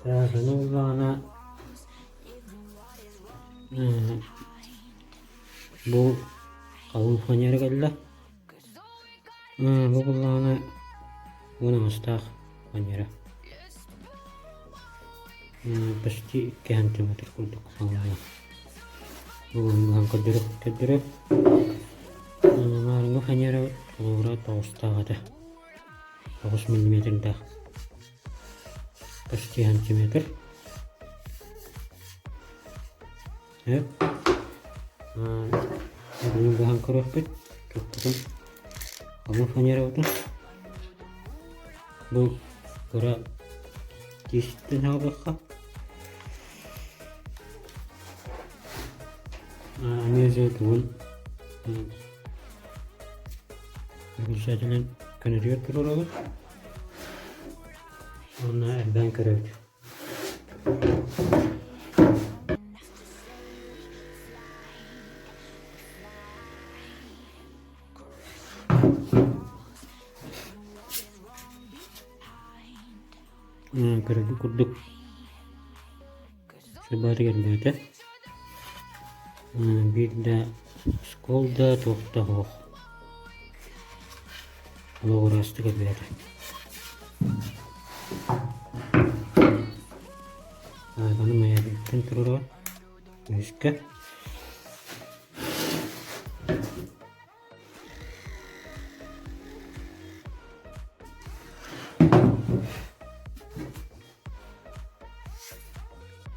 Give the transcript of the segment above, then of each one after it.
Сааханы ыллаҕына бу халыҥ фанера кэллэ. Бу буллаҕына уон аҕыстаах фанера. Почти 2 сантиметр курдук халыҥа. Бу көрдөрө көрдөрө. Маарыҥҥы фанера холобура тоҕустаах этэ. 9 миллиметрдаах. Почти сантиметр. Сөп. Бүгүн быһан көрүөхпүт. Туппутун. Халыҥ фанерабытын. Бу кыра тиистэн хаалыахха. Эмиэ же тугун выключателин көнөтүгэр туруорабыт. Уонна элбээн көрөбүт. Көрөргүт курдук сырбаатыгар бэйэтэ биир да оскуол да туох да суох олох ыраастык элбээтэ Аны Майабыттан туруорабын үһүскэ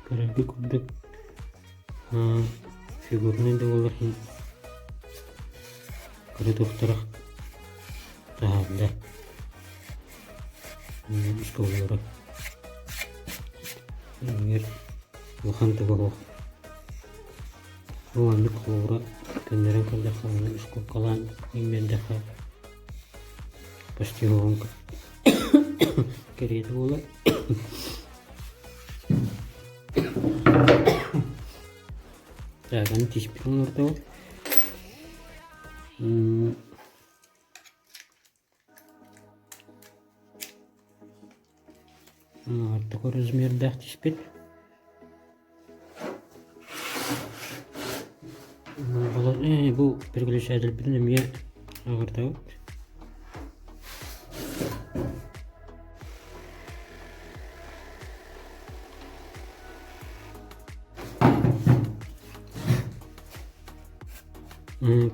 Көрөргө курдук фигурнай да буолар иһин кыра туохтара таһаарда оскуолалара Иһигэр улахан туга суох. Бу маннык холобура көннөрөн көрдөххө уонна ускулкалаан иҥнэрдэххэ почти уһун кэриэтэ буолар. Так, аны тииспитин олордобут. Ортоку размердаах түспүт. Бу переключателбитин эмиэ аҕырдабыт.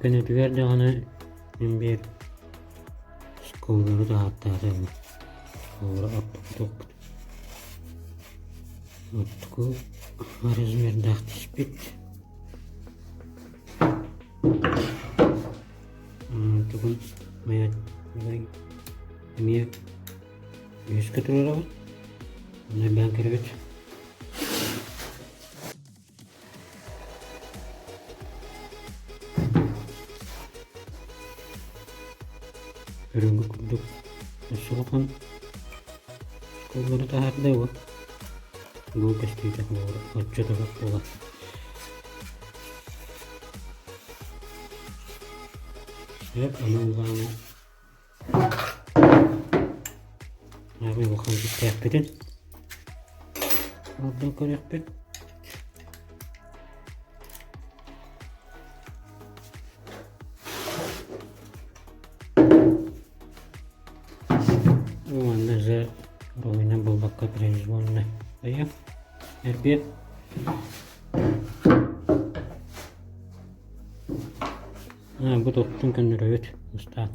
Көнөтүгэр даҕаны мин биир Оскуолалары таһааттаатым. Оскуолалары оттукутуохпут. Оттуку размердаах түспүт. Тугун эмиэ үһүскэ туруорабыт. Онно элбээн көрөбүт. Өрөҥгө курдук өссө улахан оскуолалары таһаарда уот бу көстүүтэ холобура оччотугар буолар. Сөп, аны улаана Аҕай улахан киттээхпитин ордон көрүөхпүт. Уонна же уруһуйунан буолбакка произвольно айа эрбиэ. Бу туохтан көннөрөбүт устаан.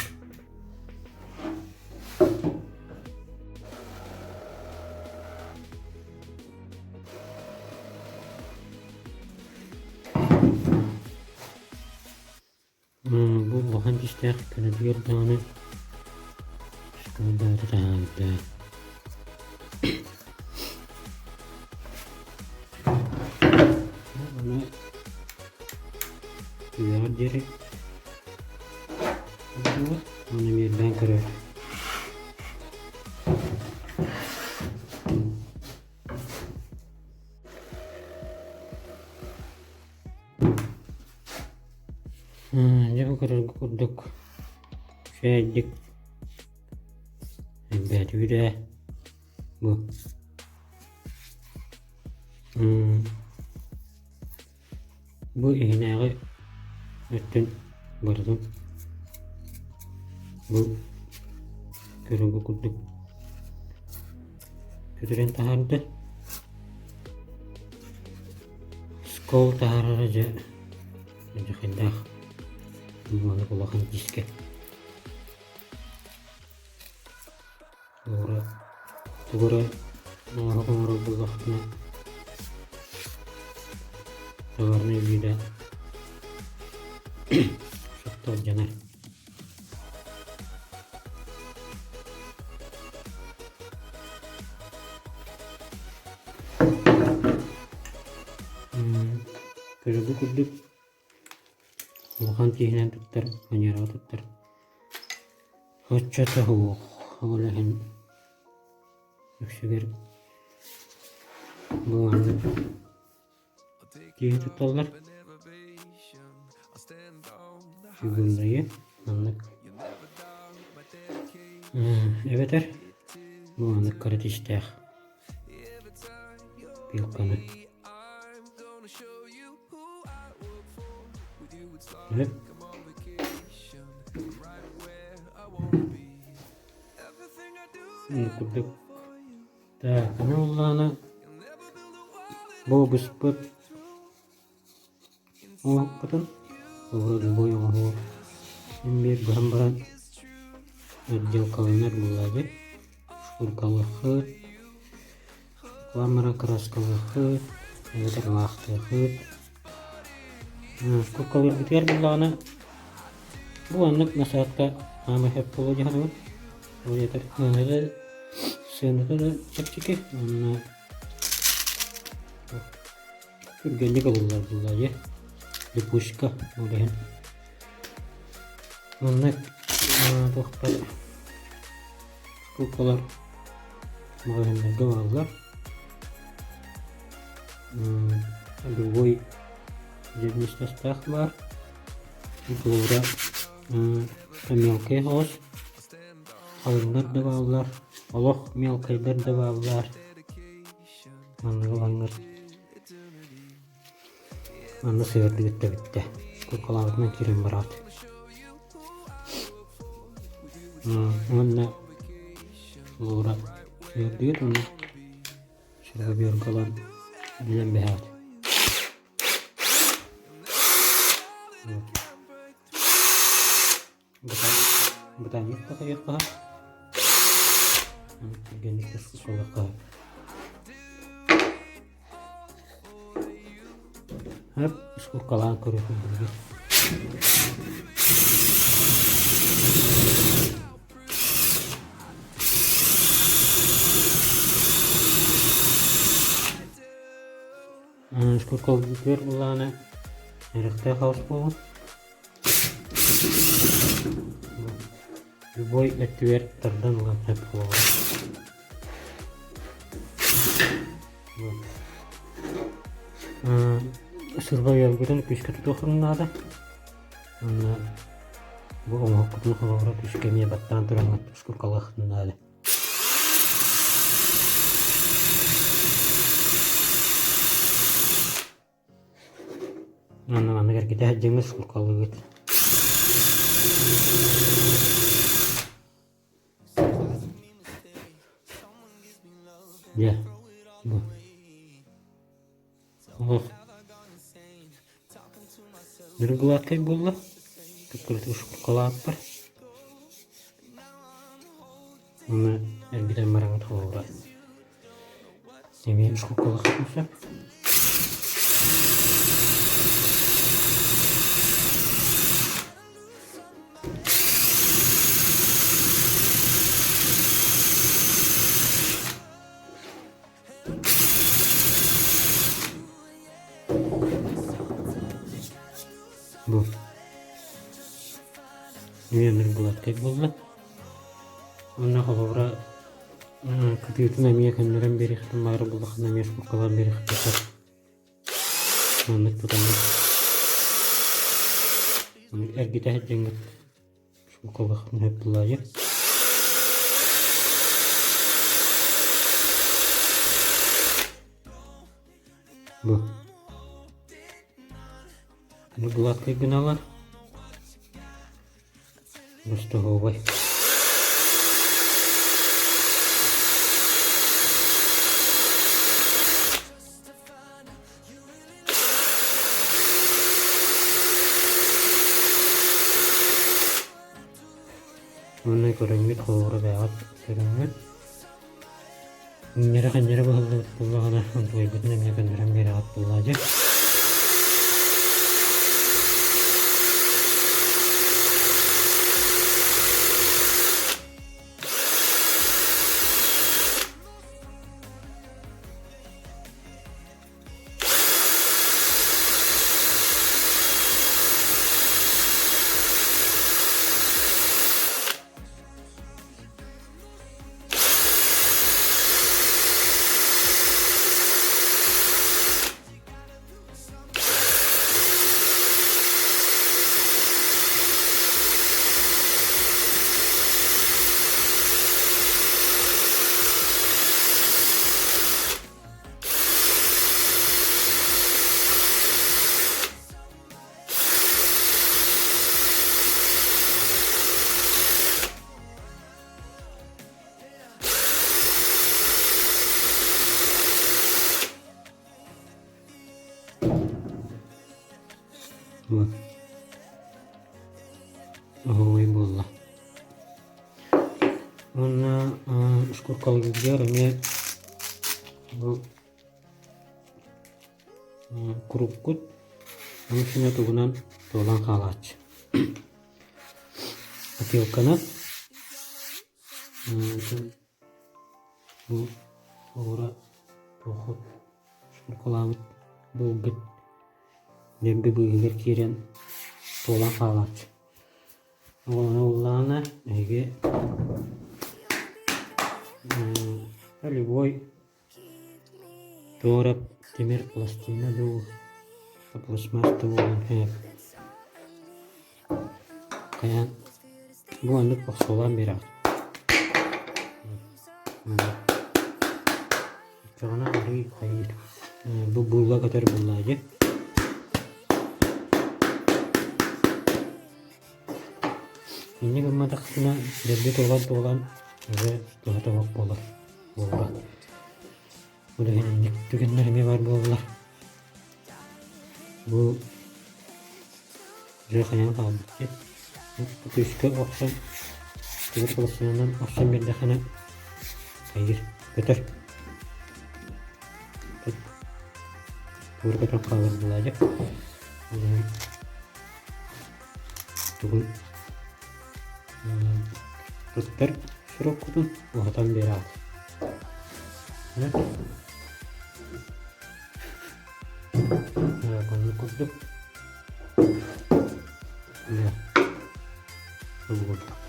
Бу улахан кистээх көнөтүгэр даҕаны школдаата таһаарда. Аны Түгэҕэр диэри Уонна миэрдээн көрөр. Дьэ бу көрөргө курдук үчүгэйдик элбээтибит ээ бу Бу иһинээҕи өттүн барытын бу көрөргө курдук көтүрэн таһаарда. Скол таһаарара дьэ дьэхэйдээх маннык улахан дискэ. Тугу эрэ тугу эрэ оҥоһук оҥорор буоллахпына товарнай вида сотто алдьанар. Көрөргө курдук улахан тииһинэн туттар, маньыараҕа туттар Оччото суох, ол иһин үксүгэр бу маннык киһи тутталлар. Чугуннайы маннык эбэтэр бу маннык кыра тистээх пилканы. Сөп. Курдук так аны буоллаҕына бу быспыт оҥоһукпутун любой оҥоһугу син биир быһан баран отделкаланар буоллаҕа дии шкуркалыаххыт Кламмара кырааскалыаххыт, эбэтэр лаахтыаххыт. Куккалыырбытыгар буоллаҕына, бу маннык насадка хаама сөп буолуо дии саныыбын. Ол эбэтэр сыаната сыаната да чэпчэки уонна түргэнник ылыллар буоллаҕа дии. Липучка ол иһин. Маннык туохтар Скрупкалар маҕаһыыннарга бааллар. Любой дьиэ баар. Холобура мелкай соҕус. Халыҥнар да бааллар, олох мелкайдар да бааллар. Манныгы ылаҥҥыт манна сыһыардыгыт да бүттэ. Куркалаабытынан киирэн бараҕыт. Уонна луура сыһыардыгыт уонна шуруповерка ылан билэн бэһэҕит. Бытааннык да хайыахха түргэнник да суккалыахха Хөп шкуркалаан көрүөхпүн билигин. Шкуркалыыр буоллаҕына эрэхтээх хаус буолуо. Любой өттүгэр тардан ылан сөп буолар. Сырба ыалгытын күүскэ тутуоххун наада. Уонна бу оҥоһуккутун холобура күүскэ эмиэ баттаан тураҥҥыт шкуркалыаххытын наада. Уонна маннык эргитэ сылдьыҥҥыт шкуркалыыгыт. Дьэ, бу. Олох Ныргылааккай буолла. Кыккырытыы шкуркалааттар. Уонна эргитэн бараҥҥыт холобура эмиэ шкуркалыаххытын сөп. Бу Нүөмэр гладкай буолла. Уонна холобура кытыытын эмиэ көннөрөн биэриэхтэн баара буоллаххына эмиэ шкуркалаан биэриэххэ сөп. Маннык тутаҥҥын. Эргитэ сылдьаҥҥыт шкуркалыаххытын сөп буолаайы. Бу Бу гладкай гыналар. Ростовой. Уонна көрөҥҥүт холобура бэйэҕит көрөҥҥүт Инньэрэ-ханньара быһыллыбыт буоллаҕына, онтуойгутун эмиэ көннөрөн биэрэҕит буоллаа дьэ. Вот. Оһуобай буолла. Уонна шкуркалыыргар эмиэ бу куруккут ону синэ тугунан туолан хаалааччы. Опилканы Бу оҕура туоххут шкуркалаабыт буолгут дэлби быыһыгар киирэн туолан хаалааччы. Ону ыллаҕына эһиги любой туора тимир пластина дуу, пластмасс да буолуон сөп. Хайаан бу маннык охсуолаан биэрэҕит. Оччоҕуна арыый хайыыр. Бу быылла көтөр буоллаҕа дии. Инньэ гымматахпына дэлби туолан-туолан уже туһата суох буолар буолла. Ол иһин инник түгэннэр эмиэ баар буоллар. Бу дьэ хайаан хаалбыт дии. Күүскэ охсон тимир пластинанан охсон биэрдэххинэ хайыыр көтөр. Туора көтөн хаалар буолаа дьэ. Ол иһин тугун туттар сороккутун уһатан биэрэҕит. Оннук курдук. Бу курдук.